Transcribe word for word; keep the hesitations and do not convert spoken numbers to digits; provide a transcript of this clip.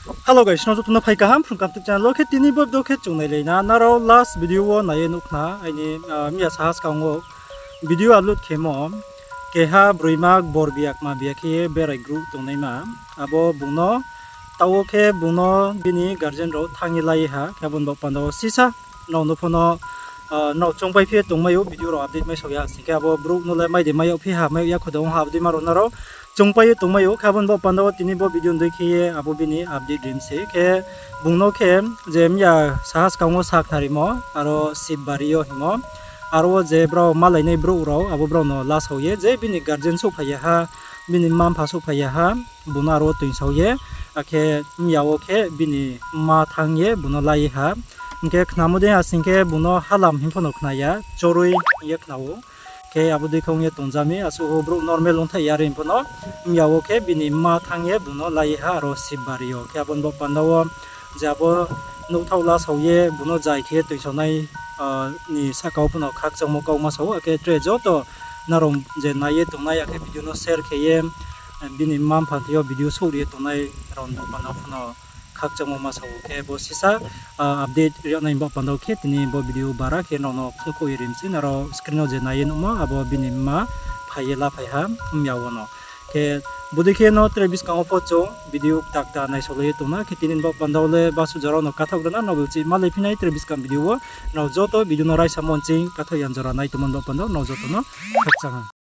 Hello guys, nrao joto no phai kaham Phrung Kaham YouTube channel wo. Khe tini bo video khe chung nailai na, nrao last video wo nai ye nuh khna, aini, ah, miya saha skang wo video upload khemo, keha broima borbiya kma biya khe ye berai grouh tongnaima, abo bung no, taoh wo khe bung no bini guardian rao thanng ye lai ha, khe abo ni baoh panda wo sisa nrao no pho no, ah, nrao choungpai phi ye tongmai ou, video rao update mai sao ya sing khe abo brouh no le mai de mai yagphi ha, mai yag ya kho de ong ha, abo dei ma rao nrao choungpai ye tongmai ou. Khe abo ni baoh panda wo tini bo video ni dei khe ye abo bini update rim se. Khe bung no khe je miya saha skang wo sakhnarimo, aro Sibari yo hingmo, aro wo je brao malainai brouh rao, abo brao no lasao ye, je bini guardian souhphai ya ha, bini mma-mpha souhphai ya ha, bung no aro wo toingsao ye, akhe miya wo khe bini mma thanng ye bung no lai ye ha. Hing khe khnamo dei ha sing khe bung no halam hing pho no khna ya, choroi hing ye khna ou. Khe abo dei khe ong ye tongja mi, asuh wo brouh normal ongthaih ya ri pho no, miya wo khe bini mma thanng ye bung no lai ye ha aro Sibari yo. Khe abo ni baoh panda wo je abo nouhthaoh lasao ye bung no zai khe ye toingsaonai, ah, ni sahka wo pho no khakchangmo kauma sao, akhe tre joto nrao je nai ye tongnai, akhe video no share khe ye, eh, bini mma-mpha thing yo video souhri ye tongnai rao ni baoh panda wo pho no khakchangmo ma sao. Khe bo sisa, ah, update ri yag nai ni baoh panda wo khe tini bo video bara khe nrao no phnuhkhouh ye rim se, nrao screen wo je nai ye nuhmo, abo bini mma phai ye laphai ha miya wo no. Khe bodei khe no tre buskang wo pho chung video kta kta naisaolai ye tong na, khe tini ni baoh panda wo le basuh jora no kathaoh gra na, nrao bo chih malaiphi nai tre buskang video wo. Nrao joto video no raisamo nching kathaoh yan jora nai tongmo ni baoh panda wo nrao joto no khakchang ha.